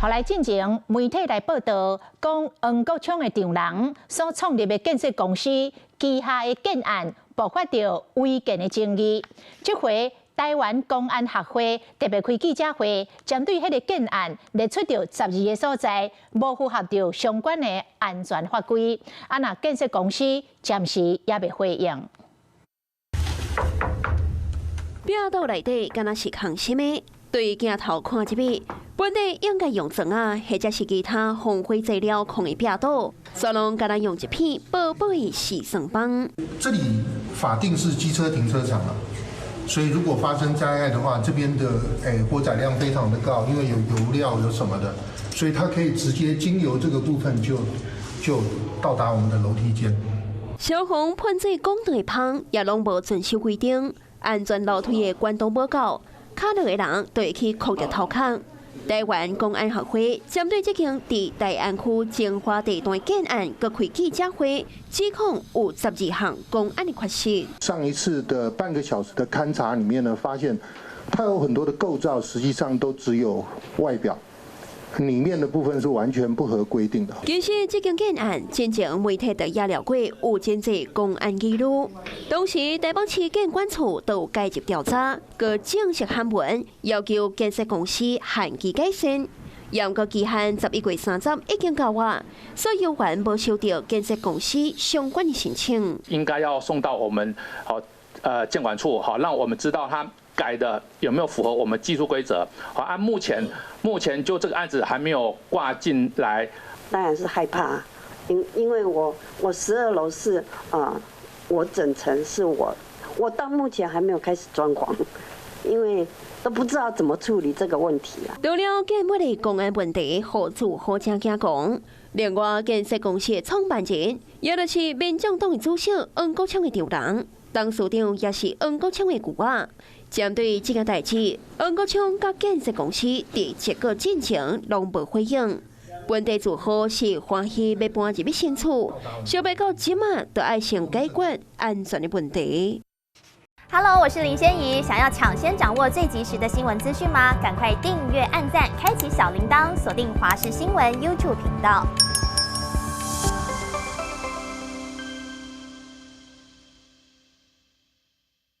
後來進前媒體來報道，講黃國昌的丈人所創立的建設公司旗下的建案爆發著違建的爭議。這回台灣公安學會特別開記者會，針對彼個建案列出著12個所在無符合著相關的安全法規，啊若建設公司暫時猶未回應。壁刀內底敢若是空心的，對鏡頭看入去，本底應該用磚仔或者是其他防火材料囥的壁刀，煞攏敢若用一片薄薄的矽酸枋。這裡法定是機車停車場啊，所以如果發生災害的話，這邊的火載量非常的高，因為有油料有什麼的，所以它可以直接經由這個部分就到達我們的樓梯間。消防噴水管道的蜂也攏無遵守規定，安全樓梯的管道無夠，跤落的人就會去磕著頭殼。台灣公安學會針對這間佇大安區精華地段建案，閣開記者會，指控有十二項工安的缺失。上一次的半個小時的勘查裡面呢，發現它有很多的構造，實際上都只有外表，裡面的部分是完全不合規定的。其實這件建案，之前媒體就也料過有真濟工安疑慮，當時台北市建管處都有介入調查，閣正式函文要求建設公司限期改善。毋過期限11月30已經到啊，所以猶無收到建設公司相關的申請。應該要送到我們好建管處，好讓我們知道他改的有沒有符合我們技術規則。好，按目前就這個案子還沒有掛進來。當然是害怕，因為我12樓是啊，我整層是我到目前還沒有開始裝潢，因為都不知道怎麼處理這個問題啊。除了建物的工安問題，予住戶真驚講。另外，建設公司的創辦人，也就是民眾黨的主席黃國昌的丈人，董事長也是黃國昌的舅仔。針對這件代誌，黃國昌佮建設公司佇結果進前攏無回應。本地住戶是歡喜欲搬入去新厝，想欲到這馬都愛先解決安全的問題。 Hello，我是林仙怡，想要搶先掌握最及時的新聞資訊嗎？趕快訂閱、按讚、開啟小鈴鐺，鎖定華視新聞 YouTube 頻道。